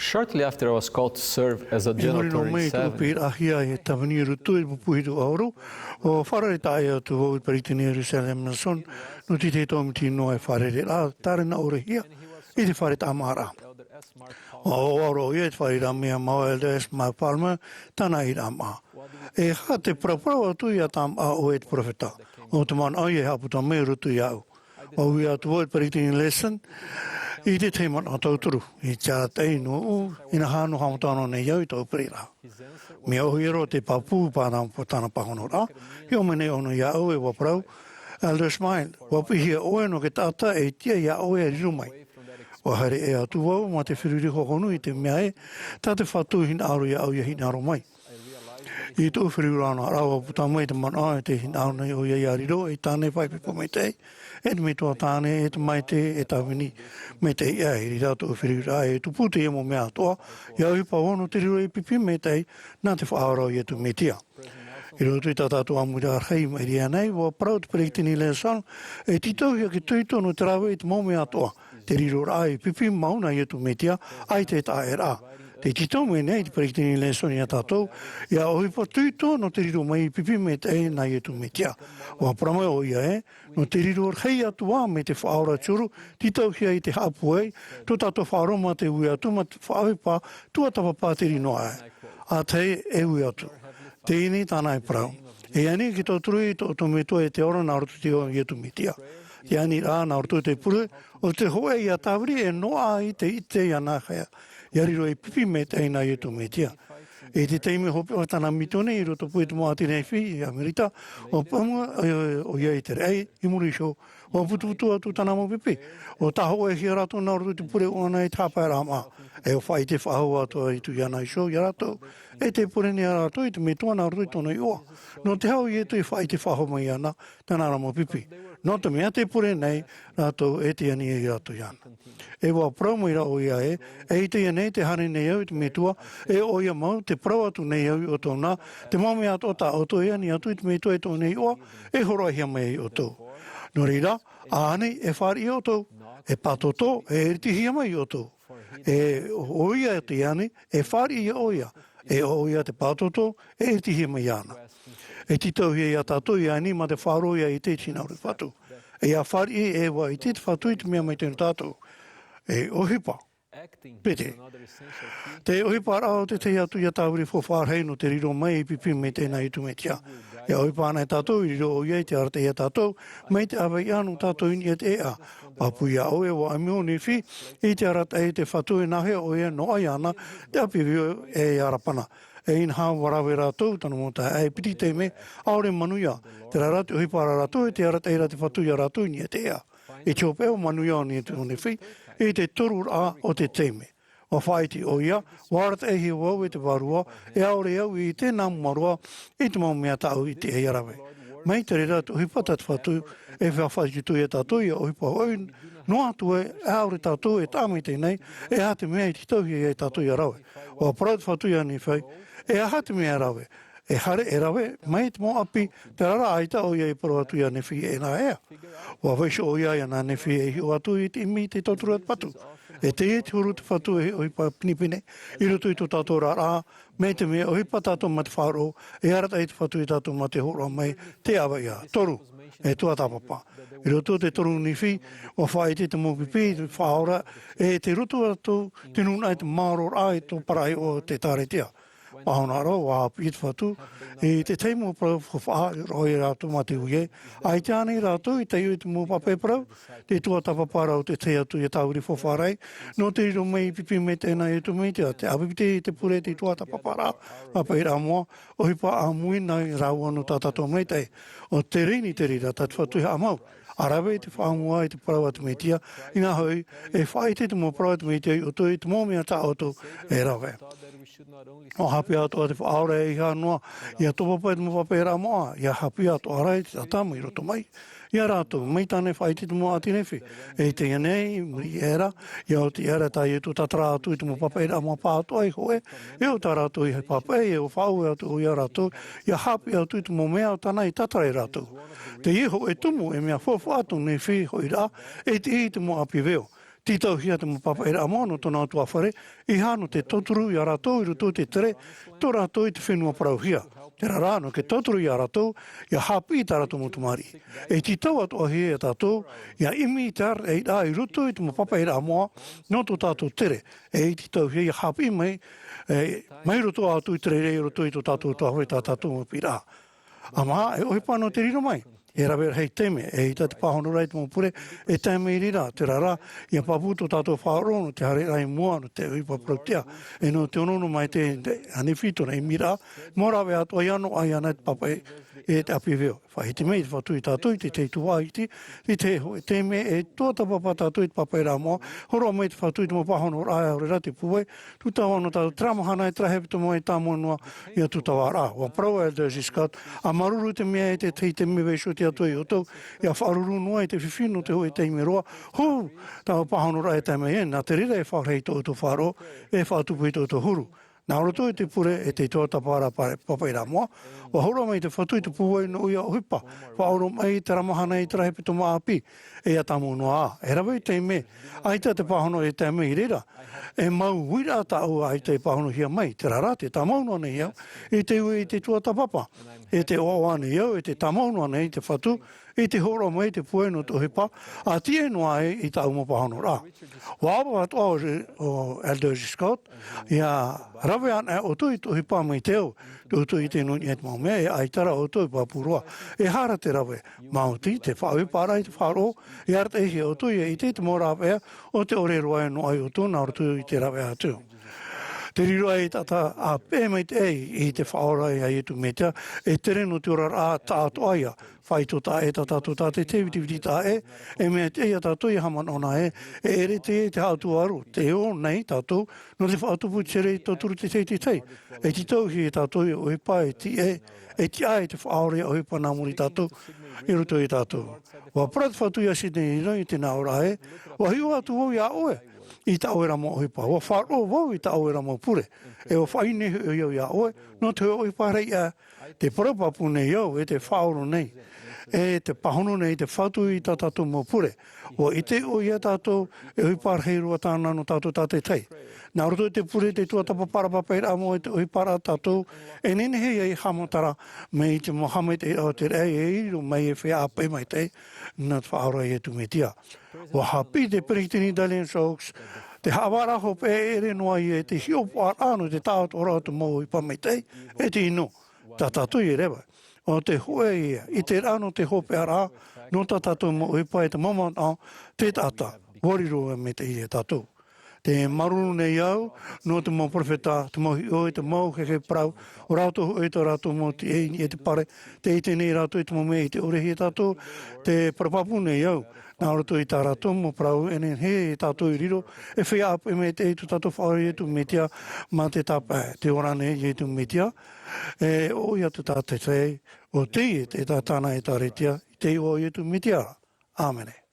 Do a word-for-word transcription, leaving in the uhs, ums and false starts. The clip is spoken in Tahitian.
Shortly after I was called to serve as a I muri general noa mai i tōʻu pīraʻahia e tāvini i roto i te pupu hitu ʻaoro, ʻua fārerei atu vau i te peretiteni Russell M. Nelson, nō te tahi tau miti noa e fārereiraʻa, tārena ʻōrehia i te fare tāmāʻaraʻa. ʻUa ʻoaʻoa roa ʻoia i te fārereiraʻa mai iā Elder S. Mike Palmer, tāna ʻīraʻa māʻa. E aha te paraparau atu iā tāmāʻa ʻoe te peropheta? ʻO te manaʻo ia e haʻaputa mai i roto iāʻu. ʻUa ui atu vau i te peretiteni Nelson i te tahi manaʻo tauturu, i te arataʻi nōʻu, inaha nō haʻamata noa nei au i tōʻu pereʻiraʻa. Mea ʻōhie roa te pāpū i tāna pāhonoraʻa, hiʻo mai nei ʻōna iāʻu e ʻua parau, Elder Smile, ʻua piʻihia ʻoe nō te taʻata e tiʻa iā ʻoe e riro mai. ʻUa haere ʻē atu vau mā te feruri hohonu i te mea ē, tā te Fatu hinaʻaro iāʻu ʻia hinaʻaro mai. I tōʻu feruriraʻa ʻoia, ʻua puta mai te manaʻo e te hinaʻaro nei ʻoia ʻia riro ei tāne faʻaipoipo maitaʻi, e te metua tāne, e te maitaʻi, e tāvini maitaʻi aʻe. I reira tōʻu feruriraʻa e tupu teie mau mea atoʻa, ʻia ʻohipa vau nō te riro ei pipi maitaʻi nā te Faʻaora ʻo Iesu Mesia. I roto i tā tātou ʻāmuiraʻa rahi i maʻiri aʻe nei, ʻua parau te peretiteni Nelson, e tītauhia te tuito nō te rave i te mau mea atoʻa, te riroraʻa ei pipi mau nā Iesu Mesia, ʻaita e taʻaʻēraʻa. Tē tītau mai nei te peretiteni Nelson iā tātou, ʻia ʻohipa tuito nō te riro mai ei pipi maitaʻi nā Iesu Mesia. ʻUa parau mai ʻoia ē, nō te riro rahi atu ā mai te Faʻaora te huru, tītauhia i te haʻapūai, tō tātou faʻaroʻo mā te uiuiʻa atu mā te faʻaʻohipa tuatāpapa tere noa aʻe. ʻA tahi e ui atu. Teie nei tāna e parau. E ani ki tō turu i tō, tō Metua e te ora nā roto i te iʻoa o Iesu Mesia. Te aniraʻa nā roto i te pure, ʻo te hōʻē ʻia tāviri e noaʻa i te ʻite iāna hea. ʻIa riro ei pipi maitaʻi nā Iesu Mesia. I te taime hopeʻa o tāna misiōni i roto pū i te mau ʻāti Nephi i Amerika, ʻua pamu, e, ʻoia i te raʻi, i muri iho, ʻua putuputu atu tāna mau pipi. ʻUa tāhōʻēhia rātou nā roto i te pure ʻoʻona i te haʻapaeraʻa māʻa. E ʻua faʻaʻite faʻahou atu ā Iesu iāna iho, iā rātou. E tē pure nei rātou i te Metua nā roto i tōna iʻoa. Nō te aha ʻo Iesu e faʻaʻite faʻahou mai iāna, tāna ra mau pipi. Nō te mea tē pure nei rātou e tē ani ai rātou iāna. E ʻua parau mai ra ʻoia ē, e ʻaita ia nei tē haere nei au i te Metua, e ʻoia mau, tē parau atu nei au iā ʻoutou nā, te mau mea atoʻa tā ʻoutou e ani atu i te Metua i tōna iʻoa, e hōroʻahia mai ai iā ʻoutou. Nō reira, ānei, e fāriʻi ʻoutou, e pātōtō, e iritihia mai iā ʻoutou. E ʻoia tē ani, e fāriʻi iā ʻoia, e ʻoia te pātōtō, e iritihia mai iāna. E tītauhia iā tātou ʻia ani mā te faʻaroʻo ʻia ʻite i te hinaʻaro o te Fatu. E ʻia fāriʻi e ʻua ʻite te Fatu i te mea maitaʻi nō tātou. E ʻohipa. Piti. Te ʻohiparaʻa o te tahi atu ʻia tāviri faufaʻa rahi nō te riro mai ei pipi maitaʻi nā Iesu Mesia. ʻIa ʻohipa anaʻe tātou i riro ʻoia i te arataʻi iā tātou, mai te ʻāvaʻe nō tātou i niʻa i te ʻēʻa. Pāpū iā ʻoe, ʻua ʻāmui ʻo Nephi, i te arataʻi te Fatu e nāhea ʻoia e noaʻa iāna, te ʻāpī veo e ʻia rapana. E inaha ʻua rave rātou, tano mau taeaʻe, piti taime, ʻaore manuia. Terā rā te ʻohipa ra rātou, e te arataʻi ra te Fatu iā rātou i niʻa i te ʻēʻa. I te hopeʻa ʻua manuia ʻo Nephi, i te toruraʻa o te taime. ʻUa faʻaʻite ʻoia, ʻua arataʻihia vau e te Vārua, e ʻaore au i ʻite nā mua roa, i te mau mea tāʻu i te ʻia rave. Mai te reira te ʻohipa tā te Fatu, e faʻaʻite atu iā tātou ʻia ʻohipa hoʻi, noa atu ē, e ʻaore tātou e taʻa maitaʻi nei, e aha te mea i tītauhia ai tātou ʻia rave. ʻUa parau te Fatu iā Nephi, e aha te mea e rave? E haere e rave, mai te mau ʻāpī, terā rā ʻaita ʻoia i parau atu iā Nephi e nāhea. ʻUa vaiiho ʻoia iāna Nephi e hiʻo atu i te ʻimi i te tauturu a te Fatu. E teie te huru te Fatu e ʻohipa pinepine, i roto i tō tātou oraraʻa, mai te mea ʻohipa tātou mā te faʻaroʻo, e arataʻi te Fatu iā tātou mā te hōroʻa mai, te ʻāvaʻe. Toru, e tuatāpapa. I roto i te toru Nephi, ʻua faʻaʻite te mau pipi, te Faʻaora, e tei roto atu, te nūnaʻa i te maororaʻa i tō parahi o te ʻĒkālesia. Pāhono roa, ʻua haʻapiʻi te Fatu, i te tahi mau parau faufaʻa, roa ia rātou mā te ui ē. ʻAita ānei rātou i taiʻo i te mau pāpaʻi parau, te tuatāpaparaʻa o te tahi atu ʻia tāviri faufaʻa rahi, nō te riro mai ei pipi maitaʻi nā Iesu Mesia, te ʻāpipiti i te pure te tuatāpaparaʻa, pāpaʻiraʻa moʻa, ʻohipa ʻāmui nā rāua nō tā tātou maitaʻi. ʻO te reini te reira tā te Fatu e haʻamau. ʻA rave i te faʻaʻāmui i te parau a te Mesia, inaha hoʻi, e faʻaʻite i te mau parau a te Mesia iā ʻoutou, i te mau mea tā ʻoutou e rave. ʻUa haʻapiʻi atoʻa te Faʻaora e ʻeiaha noa, ʻia tōpapa i te mau pāpaʻiraʻa moʻa, ʻia haʻapiʻi atoʻa rā i te taʻata mai roto mai. Iā rātou, mai tāna e faʻaʻite i te mau ʻāti Nephi. E teie nei, i muri iho ra, ʻia oti aʻera tā Iesu tātara atu i te mau pāpaʻiraʻa moʻa pāʻatoʻa i hōʻē, e ʻo tā rātou i pāpaʻi, e ʻua faʻaue atu ʻoia iā rātou, ʻia haʻapiʻi atu i te mau mea ʻo tāna i tātara iā rātou. Teie hōʻē tumu e mea faufaʻa tō Nephi hoʻi rā, e tiʻi i te mau ʻāpī veo. Tītauhia te mau pāpaʻiraʻa moʻa nō tōna ʻutuāfare, ʻeiaha nō te tauturu ia rātou i roto i te tere, tō rātou i te fenua parauhia. Terā rā, nō te tauturu ia rātou, ʻia haʻapiʻi tā rātou mau tamariʻi. E tītau atoʻahia ia tātou, ʻia ʻimi i te arataʻiraʻa i roto i te mau pāpaʻiraʻa moʻa nō tō tātou tere. E tītauhia ʻia haʻapiʻi mai, e, mai roto atu i te reira i roto i tō tātou ʻutuāfare, tā tātou mau piʻiraʻa. ʻA maha, e ʻohipa nō te riro mai. E rave rahi te taime, eʻita te pāhonoraʻa i te mau pure e tae mai i reira, terā rā, ʻia pāpū tō tātou faʻaroʻo nō te haereraʻa i mua, nō te ʻohipa parauʻtiʻa, e nō te onoono maitaʻi i te ʻānefī, tōna ʻimiraʻa, mau rāveʻa atoʻa ʻia noaʻa iāna i te pāpaʻi e te ʻāpī veo. Faʻahiti mai te Fatu ia tātou i te tahi tuhaʻa iti, i te hōʻē taime e tuatāpapa tātou i te pāpaʻiraʻa moʻa, hōroʻa mai te Fatu i te mau pāhonoraʻa, ʻaore rā te pūai, tūtava nō tātou terā mahana e terā hepetoma e tāmau noa ia tūtava ra. ʻUa parau a Elder Giscard, ʻa māuruuru i te mea e te tahi taime e vaiiho atu ai ʻoutou, ʻia faʻaroʻo noa i te fifi nō te hōʻē taime roa, hou, tā pāhonoraʻa e tae mai ai, nā te reira e faʻaroʻo i tō ʻoutou faʻaroʻo, e faʻatupu i tō ʻoutou huru. Nā roto i te pure e te tuatāpapa pāpaʻiraʻa moʻa, ʻua hōroʻa mai te Fatu i te pūai nō ʻoia ʻohipa, faʻaoromaʻi i terā mahana i terā hepetoma ʻāpī, e ʻia tāmau noa ā. E rave te taime, ʻaita te pāhono e tae mai i reira, e mau uiraʻa tāʻu ʻaita e pāhonohia mai, terā rā, tē tāmau noa nei au i te ui i te tuatāpapa, e tē ʻoaʻoa nei au, e tē tāmau noa nei te Fatu i te hōroʻa mai i te pūai nō te ʻohipa, ʻa tīaʻi noa ai i tāʻu mau pāhonoraʻa. ʻUa ʻāvaʻe atoʻa ʻo, ʻo Elder Giscard, ʻia rave anaʻe ʻoutou i te ʻohipa mai te au, tō ʻoutou i ʻite noa i te mau mea, e ʻaita rā ʻoutou e pāpū roa. E aha rā te rave, maoti te faʻaʻohiparaʻa i te faʻaroʻo, e arataʻihia ʻoutou ʻia ʻite i te mau rāveʻa o te ʻore roa e noaʻa ia ʻoutou nā roto i te rāveʻa atu. Te riro aʻe i te taʻata ʻāpeʻe maitaʻi i te Faʻaora ia Iesu Mesia, e tere nō te oraraʻa taʻatoʻa ia. Faʻaitoito taʻa ʻē tā tātou tātaʻitahi, vitiviti taʻa ʻē, e mea tiʻa ia tātou ʻia haʻamanaʻo nā ē, e ʻere teie te haʻatuʻaro, tē ō nei tātou, nō te faʻatupu i te here i te tauturu teitei teitei. E tītauhia ia tātou ʻoia ʻohipa e tiʻa, e tiʻa i te Faʻaora ʻoia ʻohipa nā muri tātou, i roto ia tātou. ʻUa parau te Fatu ia Sidney Rigdon i teie nei oraraʻa ē, ʻua hiʻo atu vau iā ʻoe, i tā ʻoe ra mau ʻohipa. ʻUa faʻaroʻo vau i tā ʻoe ra mau pure. E ʻua faʻaineine hoʻi au iā ʻoe, nō te hōʻē ʻohipa rahi aʻe, tē parau pāpū nei au, e tē faʻaora nei, e tē pāhono nei te Fatu i tā tātou mau pure. ʻUa ʻite ʻoia ia tātou, e ʻohipa rahi roa tāna nō tātou tātaʻitahi. Nā roto i te pure, te tuatāpapa pāpaʻiraʻa moʻa, e te ʻohiparaʻa tātou e nehenehe ai e haʻamatara mai i te mau haʻamaitaʻiraʻa o te raʻi e riro mai e feiā ʻāpeʻe maitaʻi nā te Faʻaora Iesu Mesia. ʻUa haʻapiʻi te Peretiteni Dallin H. Oaks, te haʻavāraʻa hopeʻa e ʻere noa ia i te hiʻopoʻaraʻa nō te taʻatoʻaraʻa o te mau ʻohipa maitaʻi, e te inu. Tā tātou e rave. ʻO te hōʻē ia, ʻiteraʻa nō te hopeʻaraʻa, nō tā tātou mau ʻohipa e te mau manaʻo, te taʻata, ʻua riro e maitaʻi ia tātou. Tē māuruuru nei au, nō te mau perofeta, te mau hiʻo, te mau hehe parau, ʻo rātou hoʻi tō rātou mau tiʻa i niʻa i te pare, tē ʻite nei rātou i te mau mea i te ʻore ia tātou, tē parau pāpū nei au, nā roto i tā rātou mau parau e nehenehe ia tātou e riro, e feiā ʻāpeʻe maitaʻi i tō tātou Faʻaora Iesu Mesia, mā te tāpaʻo, tē ora nei Iesu Mesia, e ʻo ʻoia te tātaʻitahi, ʻo teie te taʻata nā ʻĒkālesia, i te iʻoa o Iesu Mesia. ʻĀmene.